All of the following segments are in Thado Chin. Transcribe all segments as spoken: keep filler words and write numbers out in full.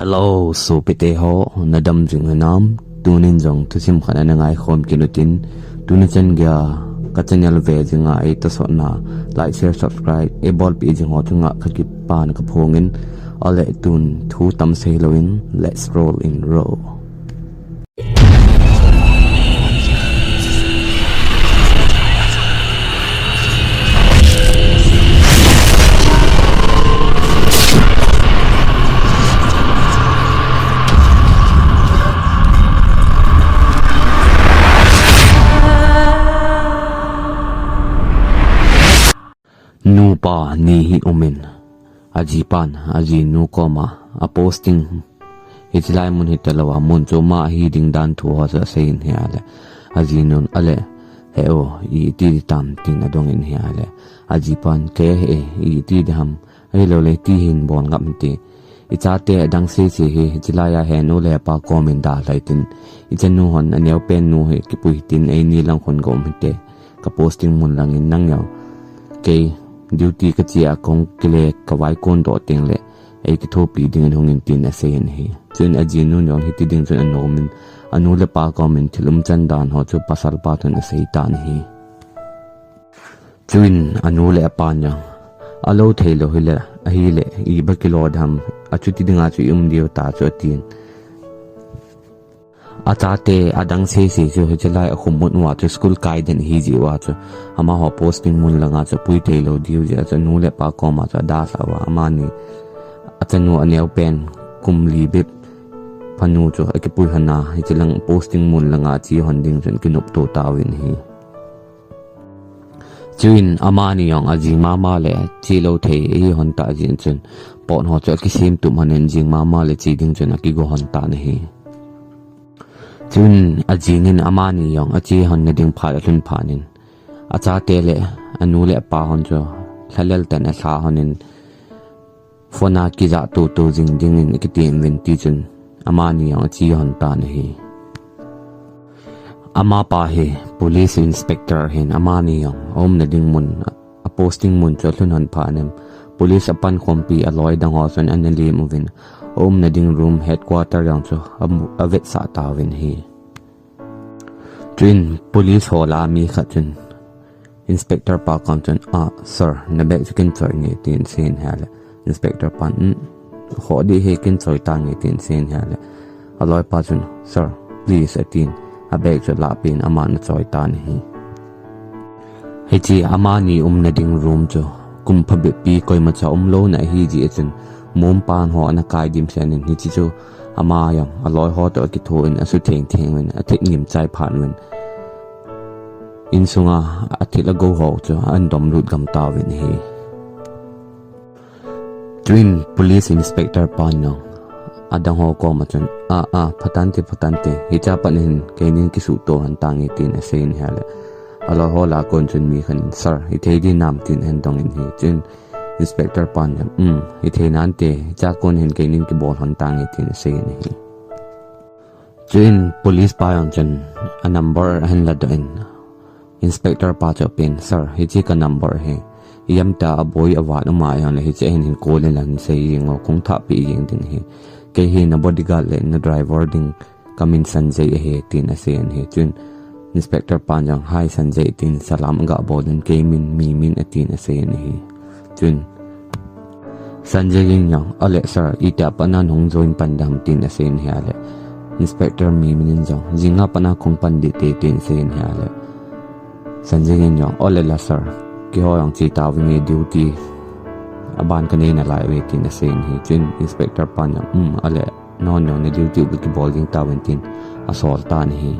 Hello, sopite ho, nadam jing hinam? Tunin jong thusim khat ana ngaikhom kit utin, tuni chan geiya ka channel ve jinga eitosotna like, share, subscribe eibolpeh jing ho chunga kakipana kaphongin, ahile tun thu tam seilouvin, let's roll in row. Nupa ni hi umin, ajipan ajinu koma aposting hichelai mun hitalouva, mun chu ama ahi ding dan thu ho chu aseiyin ahile, ajinun, ale, he o, iti ding ham tin adongin ahile, ajipan, kei he, iti ding ham, ahiloule iti hin bol ngap hite, ichate adang sese hi hichelaiya henu le hepa komin dalhah tin, ichanu hon aneopennu hi kipui hitin, eini lang khun ga um hite, ka posting mun langin, nang jong kei duty kache a kahung kile kavai kondoh tengle eikithopi dingin hungin tin aseiyin ahi. Chuin ajinun jong hiti ding chun anomin, anu le apa komin thil umchan dan ho chu pasalpa chun aseitan ahi. Chuin anu le apan jong, alou theilou hile, ahile iba kilo ding ham, achuti dinga chu i um diu ta chu atin. Achate adang sese chu hichelai akhummun uva chu school kai den ahijeh uva chu, amaho posting mun langa chu apui theilou diu jeh a chu anu le apa koma chu adalhah uva, amani achanu aneopen kum li bep phanu chu akipui lhona, hichelang posting mun langa ache lhon ding chun akinopto tauvin ahi. Chuin amani jong ajing mama le chelou thei ahi lhon tah jeh in chun, pot ho chu akisem tup lhonin, jing mama le che ding chun akigo lhon tan ahi. Chuin ajingin amani jong ache lhonna ding phat alhun phatnin, achate le anu le apa hon chu lhalel tah in alha lhonin, phone a kijah toto jing dingin akitem uvin, tichun amani jong ache lhon tan ahi. Amapa hi police inspector ahin, amani jong aumna ding mun, aposting mun chu alhun lhon phatnin, police apankhompi aloi dang ho chun ana lem uvin, aumna ding room, headquarter jong chu amu, avetsah tauvin ahi. Chuin police ho lah a mi khat chun inspector pa kom chun, ah, sir, na bag chu kin choi nge, tin aseiyin ahile, inspector pan, um, khoh ding ahi, kin choi tange, tin aseiyin ahile, aloipa chun, sir, please, atin, abag chu alahpeh in aman achoi tan ahi. Hiche amani umna ding room chu kum phabep pi koimacha umlouna ahijeh chun, mom pan ho ana kai dimsetnin, hiche chu ama jong aloi ho toh akithoin asutheng theng uvin, athet ngim chai phat uvin, insunga athil agou ho chu ahin domlut gam tauvin ahi. Chuin police inspector pan jong adang ho koma chun, ah, ah, phatante, phatante, hichea pat hin keinin kisuhto lhon tange, tin aseiyin ahile, aloi ho lah a kon chun mi khat in, sir, hithei ding nam, tin ahin dongin ahi. Chuin inspector pan jong, um, hithei nante, hichea kon hin keinin kibol lhon tange, tin aseiyin ahi. Chuin police pa jong chun anumber ahin ladoh in, inspector pa chu apen, sir, hiche ka number ahi, ijemtia aboi avat uma jongle hichea hin hin call in lang sei jeng o, kahung thahpeh jeng ding ahi. Kei hi na bodyguard le na driver ding kamin Sanjay ahi, tin aseiyin ahi. Chuin inspector pan jong, hi Sanjay, tin salam aga bolin, kei min Mimin atin aseiyin ahi. Chuin Sanjay in jong, ale sir, itia pat na nahung join pan ding ham, tin aseiyin ahile, inspector Mimin in jong, jinga pat na kahung pan ding te, tin aseiyin ahile, Sanjay in jong, ole la sir, keiho jong che tauvinge, duty aban kanei nalai uve, tin aseiyin ahi. Chuin inspector pan jong, um, ale, nahon jong na duty u kibol jeng tauvin, tin asol tan ahi.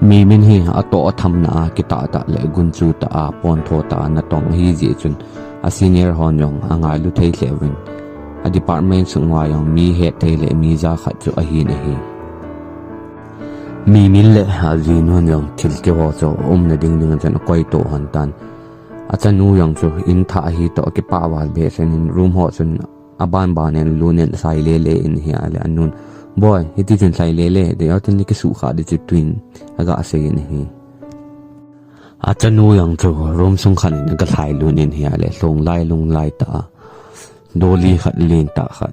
Mimin hi atoh athamna a kitah tah le gunchu tah a, pontho tah a natong ahijeh chun, a senior hon jong angailu thei lheh uvin, a department sung uva jong mi hetthei le mi ja khat chu ahin ahi. Mimin le ajinun jong thil kiho chu aumna ding ding chun akoito lhon tan. Achanu jong chu in thah ahi toh akipah val behseh in, room ho chun aban ban in lut in lhai lele in ahile, anun, boi, hiti chun lhai lele ding, atin, na kisuhkhah ding chu tuin, aga seiyin ahi. Achanu jong chu room sung khat in aga lhai lut in ahile, lhung lai lhung lai tah a dolly khat lentah khat,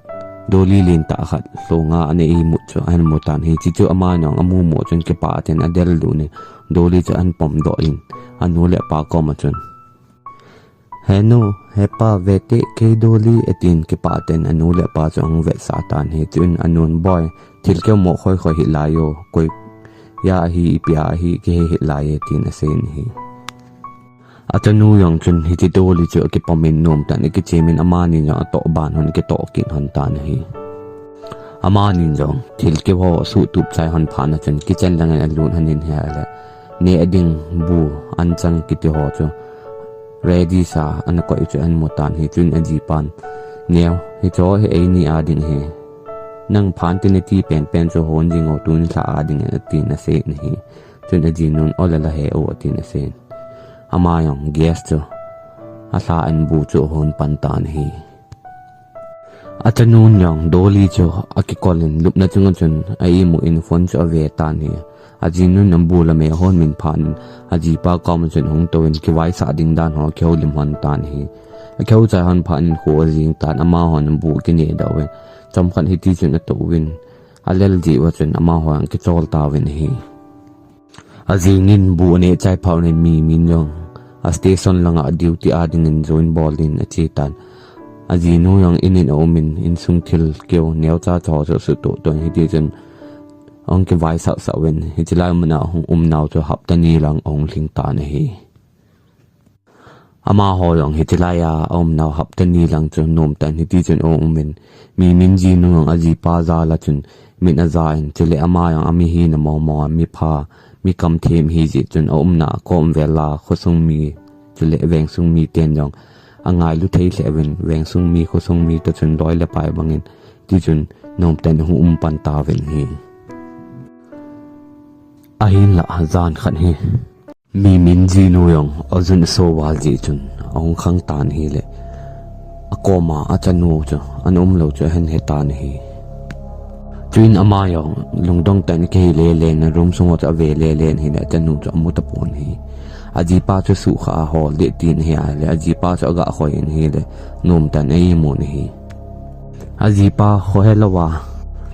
Dolly lentah khat lhonga ana imut chu ahin mu tan ahi. Chuche chu ama jong amu mu chun kipah tah in adel lut in Dolly chu ahin pom doh in anu le apa koma chun, "He nu, he pa, ve te, kei Dolly," atin kipah tah in anu le apa chu ahung vetsah tan ahi. Chuin anun, "Boi, thil keu mo khoi khoi hih lai o, koi a ahi, ipi a ahi, kihe hih lai e," tin asei in ahi. Achanu jong chun hiche Dolly chu akipom in nom tah in akichem in amani jong atoh ban hon akitoh kit hon tan ahi. Amani jong thil keu ho asuh tup chai hon phat na chun kitchen lang in alut hon in ahile, neh ding bu, anchang kiti ho chu ready sa ana koi chu ahin mu tan ahi. Chuin ajipan, "Neo, hiche hi eini a ding ahi. Nang phat in nati penpen chu hon jing o, tuni lha a ding," atin asei in ahi. Chuin ajinun, "O le la he o," atin asei in. Ama jong gas chu alha in bu chu ahon pan tan ahi. Achanun jong Dolly chu akikol in lupna chunga chun a-imu in phone chu ave tan ahi. Ajinun jong bu le mei ahon min phat in ajipa koma chun ahung tou in kivaisah ding dan ho akihoulim hon tan ahi. Akihou chai hon phat in kho ajing tan, amahon bu akine doh uvin, chomkhat hiti chun atou uvin, alel jeh uva chun amaho jong akichol tauvin ahi. Ajing in bu aneh chai phat in Mimin jong a station langa duty a ding in join bol in ache tan. Ajinu jong in in aum in, insung thil keu neocha cho chu asuhtoh toh in hiti chun ahung kivaisah sah uvin, hiche lai mun a ahung um nau chu hapta ni lang ahung lhing tan ahi. Amaho jong hiche lai a aum nau hapta ni lang chu nom tah in hiti chun aum in, Mimin jinu jong ajipa jal a chun min aja in, chule ama jong ami hina momo a, mi pha, mi kamthem ahi jeh chun aumna a kom vel a khosung mi, chule vengsung miten jong angailu thei lheh uvin, vengsung mi, khosung mi toh chun loi le pai bang in, hiti chun nom tah in ahung um pan tauvin ahi. Ahinlah jan khat hi Mimin jinu jong ajun aso val jeh chun ahung khang tan ahile, akoma achanu chu ana um lou chu ahin he tan ahi. Chuin ama jong lungdong tah in akihe lele in, a room sung ho chu ave lele in ahile achanu chu amu tapon ahi. Ajipa chu suhkhah a hol ding tin ahi ahile, ajipa chu aga khoi in ahile, nom tah in a-imu in ahi. Ajipa khohe louva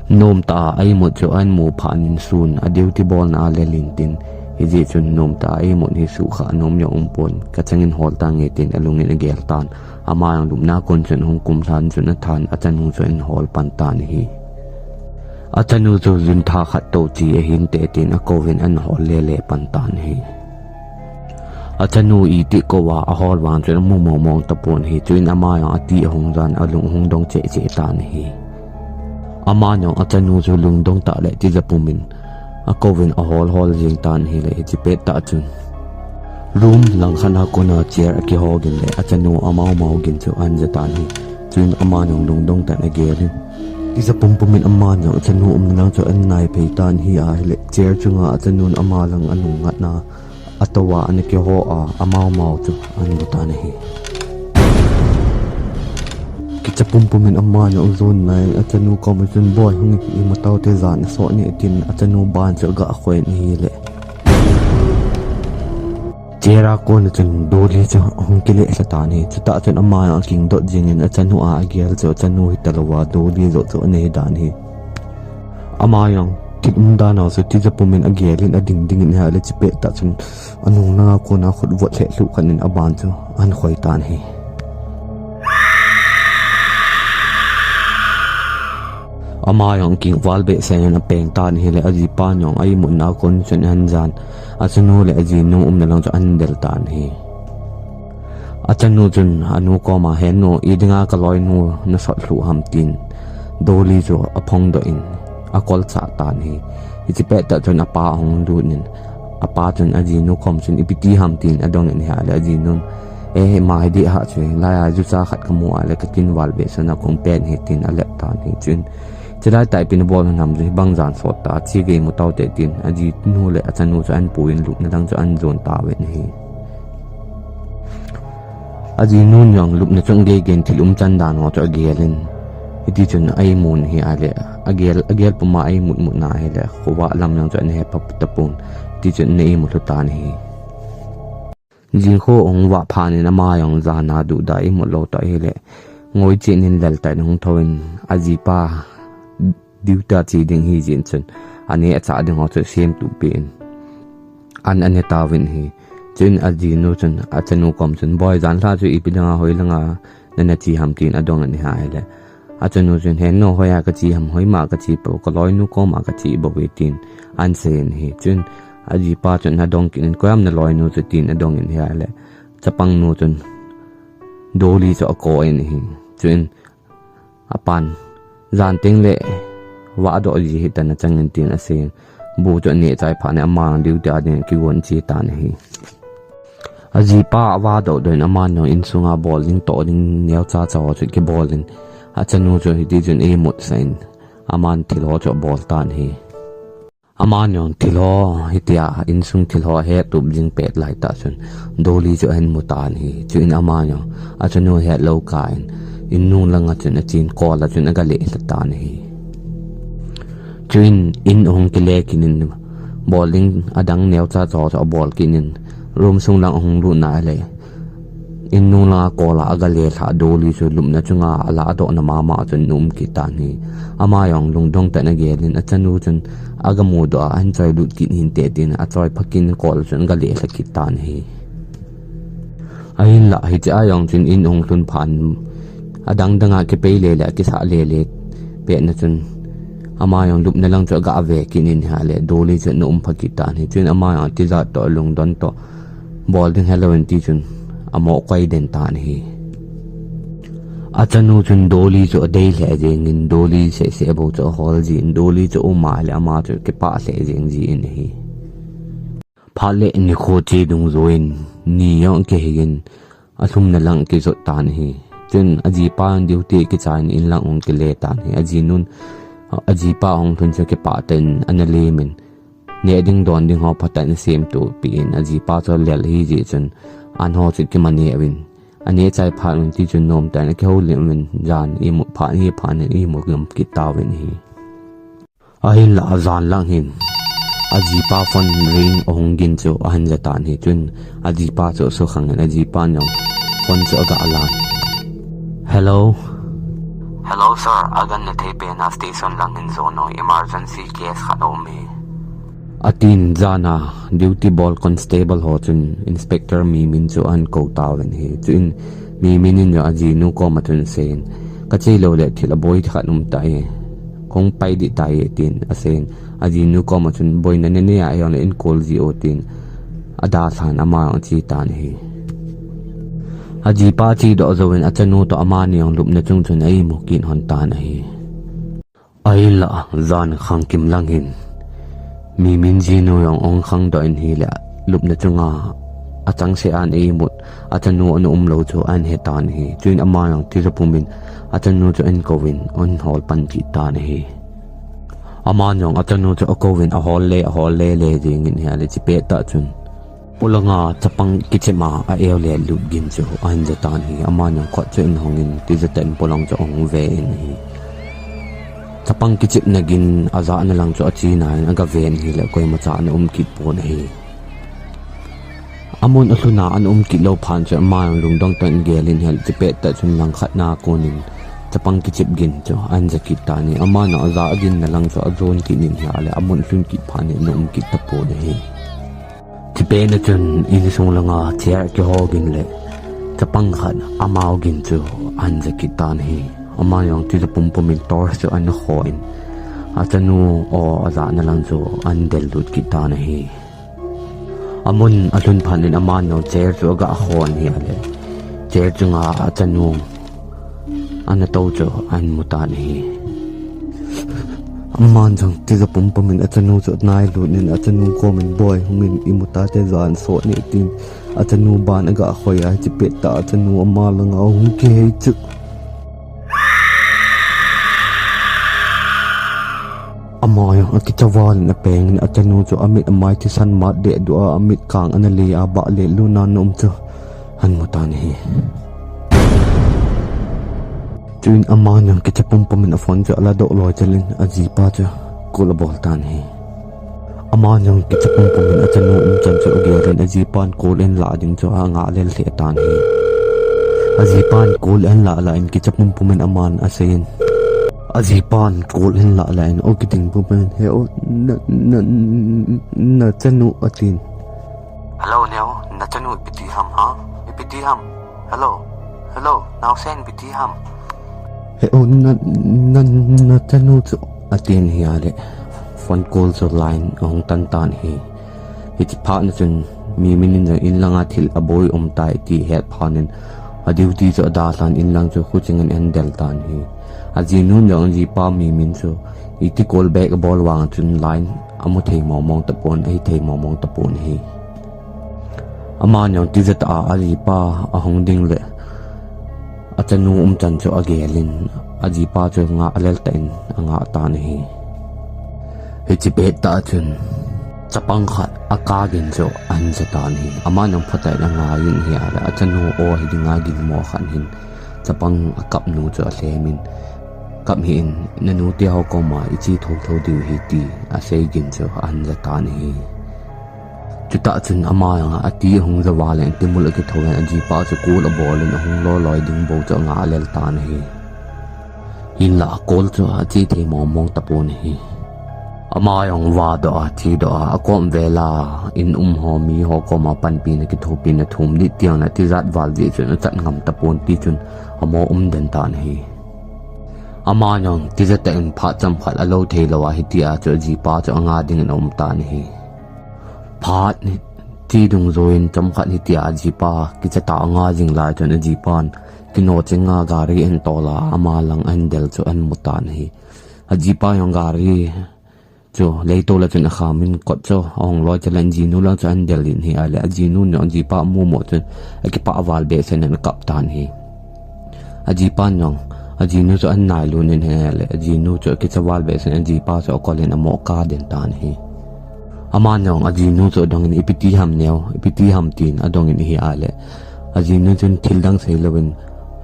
nom tah a a-imut chu ahin mu phat in sun a duty bolna a lel in tin, hijeh chun nom tah a a-imut hi suhkhah nom jong umpon, kachang in hol tange tin alung in agel tan. Ama jong lupna a kon chun ahung kumlhan chun athan, achanu chu ahin hol pan tan ahi. Achanu chu jun tha khat tou chi ahin te tin akouvin ahin hol lele pan tan ahi. Achanu itih kouva ahol vang chun amu mong mong tapon ahi. Chuin ama jong ati ahung jan, alung ahung dong cheh cheh tan ahi. Ama jong achanu chu lungdong tah le tija pum in akouvin ahol hol jeng tan ahile, hiche pettah chun room langkhat a kona chair akihou gin le achanu amau mau gin chu ahin ja tan ahi. Chuin ama jong lungdong tah in agel in, tija pum pum in ama jong achanu umna lang chu ahin nai phei tan ahi ahile, chair chunga achanun ama lang anung ngat na, atouva ana kiho a, amau mau chu ahin mu tan ahi. Kicha pum pum in ama jong ajon nai in achanu koma chun, "Boi, hung in, imu taute, jan asot nai," tin achanu ban chu aga khoi in ahile, chair a kona chun Dolly chu ahung kile lha tan ahi. Chutah chun ama jong aking dot jing in achanu a agel chu achanu hita louva Dolly joh chu ana hi dan ahi. Ama jong thil umdan ho chu tija pum in agel in ading ding in ahile, hiche pettah chun anung langa kona khut vot lheh lhuh khat in aban chu ahin khoi tan ahi. Ama jong kingval behseh in apeng tan ahile, ajipa jong a-imutna a kon chun ahin jan, achanu le ajinu umna lang chu ahin del tan ahi. Achanu chun anu koma, "He nu, idinga kaloinu nasot lhuh ham?" tin Dolly chu aphongdoh in akolchah tan ahi. Hiche pettah chun apa ahung lut in, apa chun ajinu kom chun, "Ipi ti ham?" tin adong in ahile, ajinun, "Eh, ima hi dih hah chu, hilai a jucha khat kamu ahile kakingval behseh in akong pen ahi," tin alep tan ahi. Chuin, "Chulai tah ipi nabol ham?" chu, "Hibang jan sot tah, chegei imu taute," tin ajinu le achanu chu ahin pui in lupna lang chu ahin jon tauvin ahi. Ajinun jong lupna chunga gei gei in thil umchan dan ho chu agel in, hiti chun a-imu in ahile, agel, agel puma a-imut mut na ahile, khovah lam jong chu ana he pha tapon, hiti chun ana imu lhu tan ahi. Jingkho ahung vah phat in ama jong jan a duhdah a imut lou tah ahile, Ngoi chen in lel tan hung thou in ajipa duty a che ding hi jin chun, aneh achah ding ho chu semtup in an ane tauvin ahi. Chuin ajinu chun achanu kom chun, "Boi, jan lha chu ipi langa hoi langa nana che ham?" tin adong in ahile, achanu chun, "He nu, hoiya kache ham, hoima kache poi, kaloinu koma kache bou e," tin ahin seiyin ahi. Chuin ajipa chun adong kit in, "Koi ham naloinu chu?" tin adong in ahile, chapangnu chun Dolly chu akou in ahi. Chuin apan, "Jan teng le vahdoh ji hitan achang in," tin aseiyin, bu chu aneh chai phat in ama duty a ding kigon ache tan ahi. Ajipa avahdoh doh in aman jong insunga bol ding toh ding neocha cha ho chu akibol in, achanu chu hiti chun eimut sah in, aman thil ho chu abol tan ahi. Aman jong thil ho, hitia insung thil ho ahet tup jing pet lai tah chun Dolly chu ahin mu tan ahi. Chuin aman jong achanu hetlou kah in, in nung langa chun achen, kol a chun aga leh lha tan ahi. Chuin in ahung kile kit in, bol ding adang neocha cha ho chu abol kit in, room sung lang ahung lut in ahile, in nung langa kol a aga leh lha Dolly chu lupna chunga alahdoh na mama chun ana um kit tan ahi. Ama jong lungdong tah in agel in, achanu chun aga mudoh a, ahin choi lut kit hinte tin achoi pha kit in kol a chun aga leh lha kit tan ahi. Ahinlah hiche a jong chun in ahung lhun phat in, adang dang a kipei le le, akisah le le pet na chun, ama jong lupna lang chu aga ve kit in ahile, Dolly chu ana um pha kit tan ahi. Chuin ama jong atijat toh, lungdon toh, bol ding helou in ti chun, amo koi den tan ahi. Achanu chun Dolly chu adei lheh jeng in, Dolly seh seh bou chu ahol jin, Dolly chu aum a ahile ama chu kipah lheh jeng jin ahi. Phat le nikho che dungjuiyin, ni jong akihei in, alhumna lang akijot tan ahi. Chuin ajipa duty akichai in, in lang ahung kile tan ahi. Ajinun, ajipa ahung lhun chu kipah tah in ana lem in, neh ding don ding ho phatah in asemtup in, ajipa chu alel ahi jeh chun, an ho chu akima neh uvin, aneh chai phat un ti chun nom tah in akihoulim uvin, jan imut phat in, hi phat in imut gam kit tauvin ahi. Ahinlah ajan lang hin, ajipa phone ring ahung gin chu ahin ja tan ahi. Chuin ajipa chu asukhang in, ajipan jong phone chu aga lan. Hello? Hello, sir. Agan na thei pen a station lang hin jon o, emergency case khat aum e, atin. Jan a duty bol constable ho chun Inspector Mimin chu ahin kou tauvin ahi. Chuin Mimin in jong ajinu koma chun aseiyin, "Kache lou le thil aboi khat um tai, kahung pai ding tai," tin aseiyin, ajinu koma chun, "Boina nanei a hijongle eihin call ji o," tin adalhan ama jong ache tan ahi. Ajipa ache doh jouvin achanu toh amani jong lupna chung chun a-imu kit lhon tan ahi. Ahinlah jan khangkim lang hin, Mimin jinu jong ahung khangdoh in ahile, lupna chunga achangseh a ana imut achanu ana umlou chu ahin he tan ahi. Chuin ama jong tija pumin achanu chu ahin kouvin ahin hol pan kit tan ahi. Ama jong achanu chu akouvin ahol le, ahol le le jingin ahile, chupet tah chun polanga chapang kichep a a-eu le lut gin chu ahin ja tan ahi. Ama jong kot chu ahin hongin tija tah in polang chu ahung ve in ahi. Chapang kichepna gin ajahna lang chu ache nai in aga ven ahile koimacha ana um kit pon ahi. Amun alhun a ana um kit lou phat chun ama jong lungdong tah in agel in ahile, chupet tah chun langkhat na konin chapang kichep gin chu ahin ja kit tan ahi. Ama jong ajah ginna lang chu ajon kit in ahile, amun alhun kit phat in ana um kit tapon ahi. Chupet na chun insung langa chair kiho gin le chapang khat amao gin chu ahin ja kit tan ahi. Ama jong tija pumpum in torch chu ahin ho in achanu o ajahna lang chu ahin del lut kit tan ahi. Amun alhun phat in ama jong chair chu aga hon ahile, chair chunga achanu ana tou chu ahin mu tan ahi. Aman jong tija pumpum in achanu chu anai lut in achanu komin, "Boi, hungin imu tate, jan sot ne," tin achanu ban aga khoi a, chupet tah achanu ama langa ahung kihei chu. Ama jong akicha val in apeng in achanu chu amit amai thisan mat deh duh a, amit kang ana le a, bah le luna ana um chu ahin mu tan ahi. Chuin ama jong kicha pumpum in aphone chu aladoh loi chel in ajipa chu call abol tan ahi. Ama jong kicha pumpum in achanu umchan chu agel in ajipan call ahin lah ding chu angah lel lheh tan ahi. Ajipan call ahin lah lah in kicha pumpum in aman aseiyin. Ajipan call ahin lah lah in, o kiting pumpum in, "He o, na, na, na chanu," atin. "Hello, neo, na chanu ipi ti ham, ha? Ipi ti ham? Hello, hello, naosen ipi ti ham?" "He o, na, na, na chanu chu," atin hi ale. Phone call chu line ahung tan tan hi. Hichi phat na chun Mimin in jong in langa thil aboi um tai ti het phat in, a duty chu adalhan in lang chu khuching in ahin del tan hi. Ajinu jong ajipa Mimin chu iti call back abol vang chun line amu thei mong mong tapon, ahi thei mong mong tapon hi. Aman jong tijat a ajipa ahung ding le achanu umchan chu agelin, ajipa chu ngah alel tah in angah tan hi. Hichi pet tah chun chapang khat akap gin chu ahin ja tan hi. Aman jong phatah in angaiyin hi ale, achanu o hi dinga ginmo khat hin chapang akap nu chu alhemin, "Kap hih in, nanu te ho koma iche thotho diu ahi," ti asei gin chu ahin ja tan hi. Chutah chun ama jong ati ahung ja val in, timul akitho in, ajipa chu call abol in, ahung loloi ding bou chu angah alel tan hi. Hinlah call chu ache thei mong mong tapon hi. Ama jong vadoh a, chedoh a, akom vel a in um ho, mi ho koma panpina kithopina thum ding tiang le tijat val jeh chun achat ngam tapon ti chun amo um den tan hi. Ama jong tijat tah in phat chomkhat alou thei lou a hitia chu ajipa chu angah ding in aum tan hi. Phat ni ti dungjuiyin chomkhat hitia ajipa kicha tah a angah jing lai chun ajipan kino chinga gari ahin tol a ama lang ahin del chu ahin mu tan hi. Ajipa jong gari chu leitol a chun akham in kot chu ahung loi chun ajinu lang chu ahin del in hi ale, ajinu in ajipa amu mo chun akipah val behseh in akap tan hi. Ajipan jong ajinu chu ahin nailut in hi ale, ajinu chu akicha val behseh in ajipa chu akol in amo kap den tan hi. Aman jong ajinu chu adong in, "Ipi ti ham neo, ipi ti ham?" tin adong in hi ale, ajinu chun thil dang sei louvin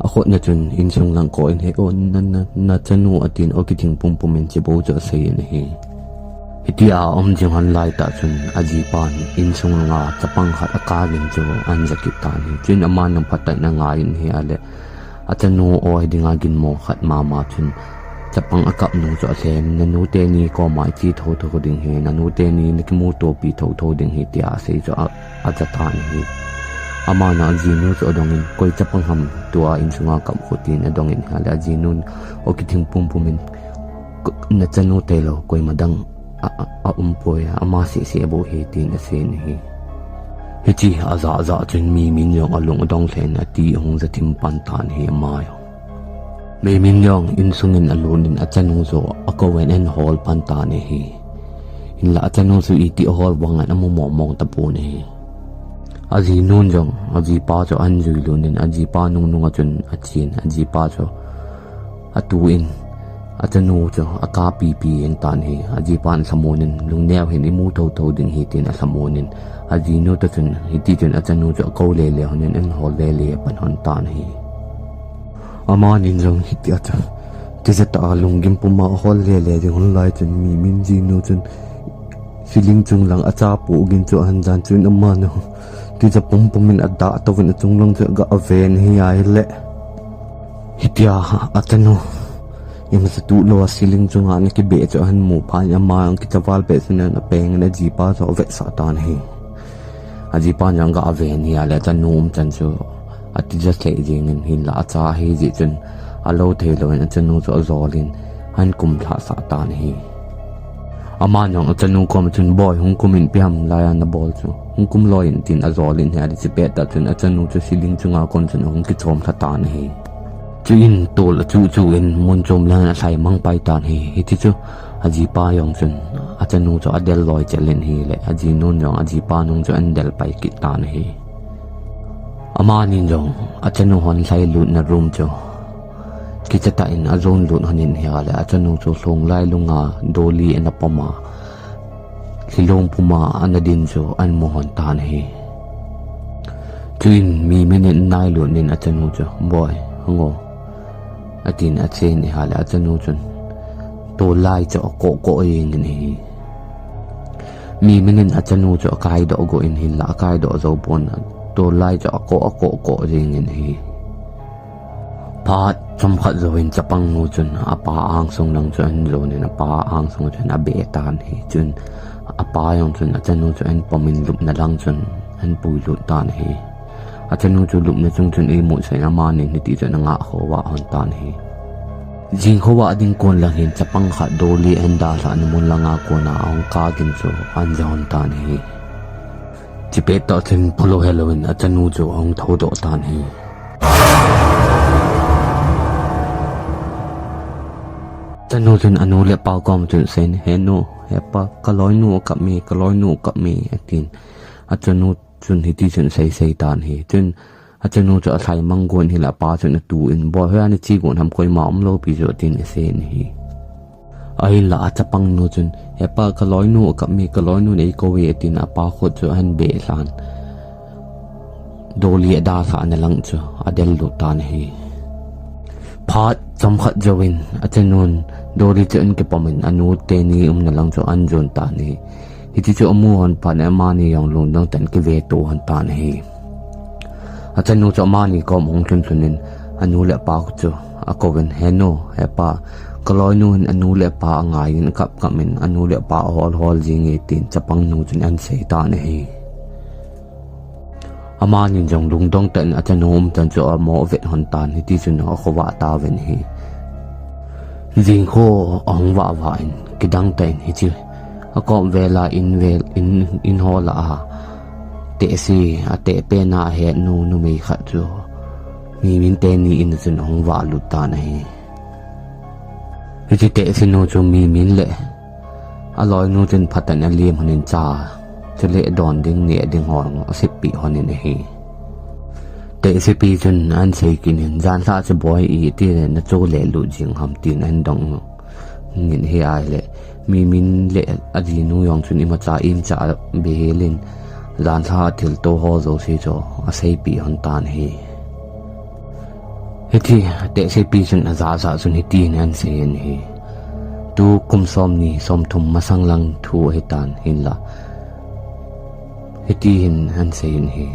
akhut na chun insung lang ko in, "He o, na, na, na chanu," atin, o kithing pumpum in chibou chu asei in hi. Hitia aum jing hon lai tah chun ajipan insung langa chapang khat akap gin chu ahin ja kit tan hi. Chuin aman jong phatah in angaiyin hi ale, achanu o hi dinga ginmo khat mama chun chapang akap nu chu alhem, "Nanu teni koma iche thotho ding ahi, nanu teni nakimutopi thotho ding ahi," tia asei chu a, aja tan hi. Aman ajinu chu adong in, "Koi chapang ham tua insunga kap khu?" tin adong in hi ale, ajinu in o kithing pumpum in, "K-, na chanu tailou koima dang a, a, aum poi, ama seh seh bou ahi," tin asei in hi. Hichi ajah jah chun Mimin jong alung adong lheh in ati ahung ja thim pan tan hi ama jong. Mimin jong insung in alut in achanu chu akou in ahin hol pan tan hi. Hinlah achanu chu iti ahol vang in amu mong mong tapon hi. Ajinu in jong ajipa chu ahin jui lut in ajipa nung nung a chun achen, ajipa chu atu in achanu chu akap pipi in tan hi. Ajipan alhamon in, "Lungneo hih in, imu thotho ding ahi," tin alhamon in, ajinu toh chun hiti chun achanu chu akou lele hon in ahin hol lele pan hon tan hi. Aman in jong hitia chu tijat tah a lunggim puma ahol lele ding hon lai chun Mimin jinu chun ceiling chung lang acha poh gin chu ahin jan, chuin aman jong tija pumpum in adah touvin achung lang chu aga ven hi ahile, hitia achanu imacha tuh lou a ceiling chunga ana kibeh chu ahin mu phat in ama jong kicha val behseh in apeng in ajipa chu avetsah tan hi. Ajipan jong aga ven hi ale achanu umchan chu atija lheh jeng in, hinlah acha ahi jeh chun alou thei louvin achanu chu ajol in ahin kumlhah sah tan hi. Aman jong achanu koma chun, "Boi, hung kum in, ipi ham laia nabol chu, hung kum loi in," tin ajol in hi ale, hichi pet tah chun achanu chu ceiling chunga kon chun ahung kichom lha tan hi. Chuin tol achuh chuh in mun chom lang in alhai mang pai tan hi. Hiti chu ajipa jong chun achanu chu adel loi chel in hi le, ajinu in jong ajipa nung chu ahin del pai kit tan hi. Amani jong achanu hon lhai lutna room chu kicha tah in ajon lut hon in hi ale, achanu chu lhung lai lunga doli ana pom a, lhilong puma ana din chu ahin mu hon tan hi. Chuin Mimin in anai lut in achanu chu, "Boi, hung o," atin achen in hi ale, achanu chun tol lai chu akoh koh jeng in hi. Mimin in achanu chu akai doh go in hinlah akai doh jou pon, tol lai chu akoh akoh koh jeng in hi. Phat chomkhat jouvin chapang nu chun apa angsung lang chu ahin jonin apa angsung chun abeh tan ahi. Chun apa jong chun achanu chu ahin pomin lupna lang chun ahin puilut tan ahi. Achanu chu lupna chung chun eimusah in amanin hiti chun angah khovah hon tan ahi. Jing khovah ding kon lang hin chapang khat Dolly ahin dalhahna mun langa kona ahung kagin chu ahin ja hon tan ahi. Chipet tah chun phulou helouvin achanu chu ahung thoudoh tan ahi. Achanu chun anu le apa kom chun aseiyin, "He nu, he pa, kaloinu akap e, kaloinu akap e," atin. Achanu chun hiti chun aseisei tan ahi. Chun achanu chu alhai mang gon ahile apa chun atuh in, "Boi, hoiya nache gon ham, koima umlou pi chu," atin aseiyin ahi. Ahinlah achapang nu chun, "He pa, kaloinu akap e, kaloinun eikou e," atin apa khut chu ahin beh lhan Dolly adalhahna lang chu adellut tan ahi. Phat chomkhat jouvin achanun Dolly chu ahin kipomin anu teni umna lang chu ahin jon tan ahi. Hiti chu amu hon phat in amani jong lungdong tah in akiveto hon tan ahi. Achanu chu amani kom ahung lhun lhun in anu le apa chu akouvin, "He nu, he pa, kaloinu hin anu le apa angaiyin akap kap in anu le apa ahol hol jing e," tin chapang nu chun ahin sei tan ahi. Amanin jong lungdong tah in achanu umchan chu amoh vet hon tan, hiti chun akhovah tauvin ahi. Jing kho ahung vah vah in kidang tah in hiche akom vela in vel in, in ho lah a tehse ateh pen a ahet nu numei khat chu Mimin teni in a chun ahung vahlut tan ahi. Hiche tehse nu chu Mimin le aloinu chun phatah in alem hon in cha chule don ding neh ding ho asep peh hon in ahi. Tehsepi chun ahin sei kit in, "Janlhah chu boi iti le nacho le lut jing ham?" tin ahin dong in ahi. Ahile Mimin le ajinu jong chun imacha imcha abei hel in, janlhah thilto ho jouse chu aseipeh hon tan ahi. Hiti tehsepi chun ajah jah chun hitin ahin seiyin ahi. Tu kum somni somthum masang lang thu ahitan, hinlah hiti hin ahin seiyin ahi.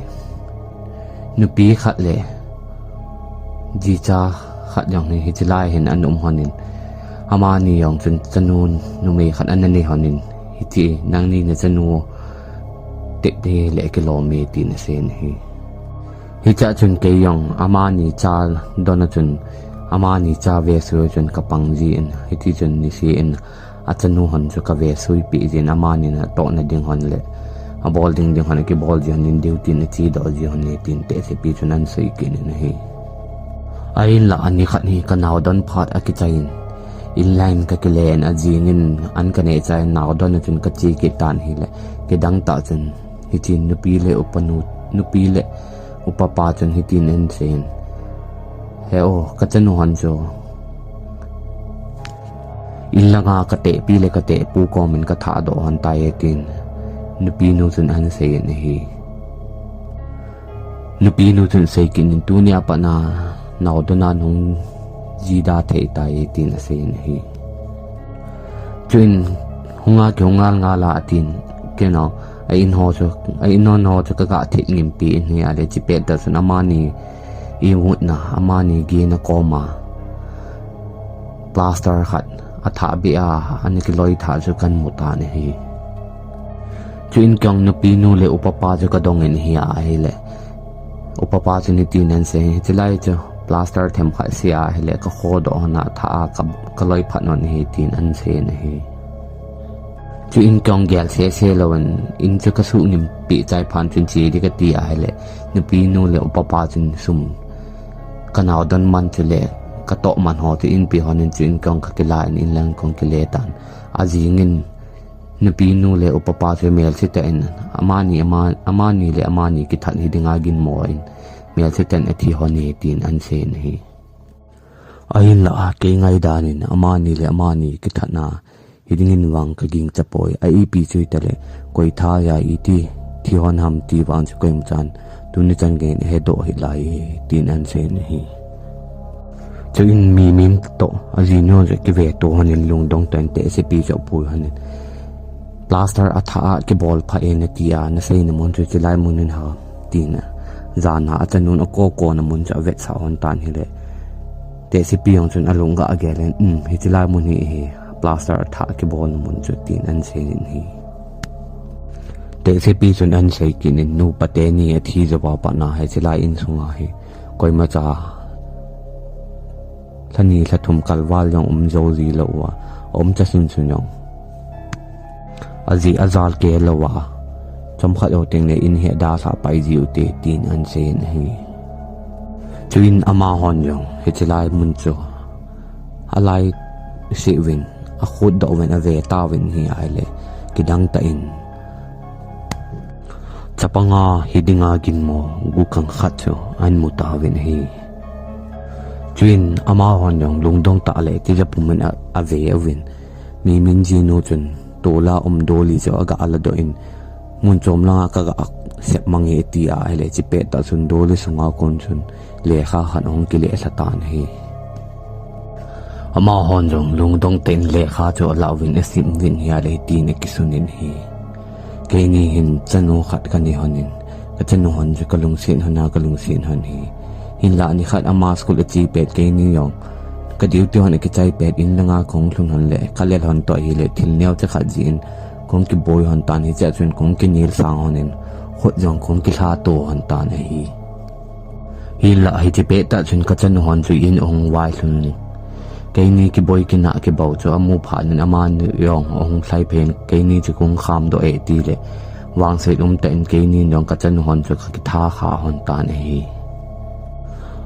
Nupi khat le jicha khat jong hi hiche lai hin ana um hon in, amani jong chun chanu numei khat ana nei hon in, hiti, "Nangni nachanu tep hile kilom e," tin aseiyin ahi. Hichea chun kei jong amani cha don a chun, amani cha vesui a chun kapang jin, hiti chun niseh in achanu hon chu kavesui peh jin, amanin atohna ding hon le abol ding ding hon akibol ji hon in, duty in achedoh ji hon e, tin tehsepi chun ahin sei kit in ahi. Ahinlah anikhat hi kanao don phat akichai in, in lang kakile in, ajing in an kaneh chai in nao don a chun kache kit tan ahile, kidang tah chun hiche nupi le upanu, nupi le upapa chun hitin ahin seiyin, "He o, kachanu hon chu in langa katehpi le katehpu komin kathahdoh hon tai e," tin nupinu chun ahin seiyin ahi. Nupinu chun asei kit in, "Tunia pat a nao don a nahung jida thei tai e," tin aseiyin ahi. Chuin, "Hunga kihung ngal ngal a," atin, kei nao, a in ho chu, a in hon ho chu kagah thet ngimpi in ahile, chipet tah chun amani imutna, amani gena koma plaster khat athah beh a, ana kiloi thah chu kahin mu tan ahi. Chuin kei jong nupinu le upapa chu kadong in ahi ahile, upapa chun hitin ahin sei, "Hichelai chu plaster themkhat se ahile kakhodoh hon a, thah a ka, kaloi phat hon ahi," tin ahin seiyin ahi. Chuin kei jong gel sese louvin, in chu kasuh ngimpi chai phat chun che ding kati ahile, nupinu le upapa chun sum kanao don man chule katoh man ho chu ahin pe hon in, chuin kei jong kakila in, in lang kahung kile tan. Ajing in nupinu le upapa chu melsetah in amani, ama, amani le amani kithat hi dinga ginmo in melsetah in athi hon e, tin ahin seiyin ahi. Ahinlah kei ngaidan in amani le amani kithatna hi dingin vang kagingcha poi. A ipi chu hitale, koi thah a iti thi hon ham ti vang chu koima chan tuni chan geiyin ahedoh hih lai e, tin ahin seiyin ahi. Chuin Mimin toh ajinu chu akiveto hon in lungdong tah in tehsepi chu apui hon in, "Plaster athah a kibol pha e nati a, naseina mun chu hichelai mun in ham?" tin ajah a, achanun akokona mun chu avetsah hon tan ahile, Tehsepi jong chun alung ga agel in, um, hiche lai mun hi hi plaster athah kibol mun chu, tin ahin sei in ahi. Tehsepi chun ahin sei kit in, nu pa teni athi jou a pat na hiche lai insunga hi koimacha lha ni lha thum kal val jong um jou ji lou a, aum cha sun sun jong ajih ajal kei lou a, chomkhat jou teng le in hi adalhah pai ji ute, tin ahin sei in ahi. Chuin amahon jong hiche lai mun chu alai seh uvin, akhut doh uvin, ave tauvin ahile, kidang tah in chapang ahi dinga ginmo gukang khat chu ahin mu tauvin ahi. Chuin amahon jong lungdong tah le tija pum in a, ave uvin, Mimin jinu chun tola um doli chu aga ladoh in, mun chom langa kaga sep mang e, ati ahile, hiche pettah chun doli sunga kon chun lekha khat ahung kile lha tan ahi. Amahon jong lungdong tah in lekha chu ala uvin, asim uvin ahile, hitin akisun in ahi. Keini hin chanu khat kanei lhon in, kachanu lhon chu kalungset lhon a, kalungset lhon ahi. Hinlah nikhat ama school ache pet keini jong ka duty lhon akichai pet in langa kahung lhun lhon le, kalel lhon toh ahile, thil neocha khat jeh in kahung kiboi lhon tan, hichea chun kahung kinel sang lhon in, khut jong kahung kilha to lhon tan ahi. Hinlah hiche pettah chun kachanu lhon chu in ahung vai lhun in, keini kiboi kinah kibau chu amu phat in amani jong ahung lhai phen, keini chu kahung khamdoh e, atile, vangset umtah in keini jong kachanu lhon chu kakitha kha lhon tan ahi.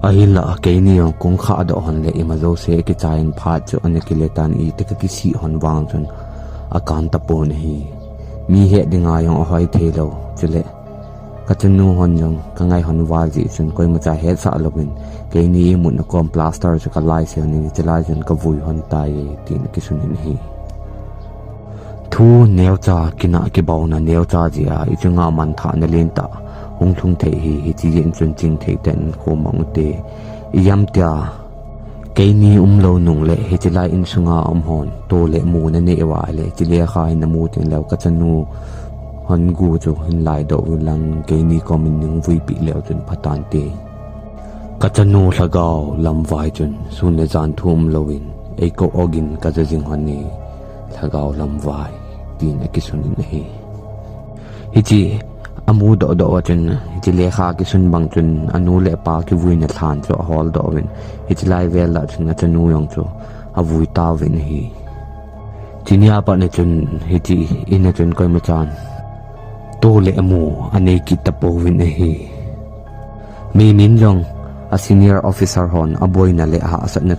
Ahinlah keini jong kahung khahdoh lhon le, ima jouse akichai in phat chu ana kile tan, iti kakisih lhon vang chun akan tapon ahi. Mi het dinga jong ahoi thei lou, chule kachanu lhon jong kangai lhon val jeh chun koimacha hetsah louvin, keini imutna kom plaster chu kalai se lhon in, hiche lai chun kavui lhon tai e, tin akisun in ahi. Thu neocha, kinah kibauna neocha jeh a ichunga manthahna lentah hung lhung thei hi, hiche jeh in chun chingthei tah in khom mang ute. Ijemtia keini umlou nung le hiche lai insunga um hon to le mu nanei uva ahile, hiche lekha hi namu teng leu kachanu lhon gu chu hin laidoh uvin lang, keini kom in nung vuipeh leu chun pha tante. Kachanu lhagao lamvai chun sun le jan thu umlouvin, eikou ogin kaja jing lhon e, lhagao lamvai, tin akisun in ahi. Hiche amu dohdoh a chun, hiche lekha kisun bang chun anu le apa kivuina lhan chu aholdoh uvin, hiche lai vel lah chun achanu jong chu avui tauvin ahi. Chunia pat na chun hiche in a chun koimachan to le mu anei kit tapouvin ahi. Mimin jong a senior officer hon aboina le ahahsatna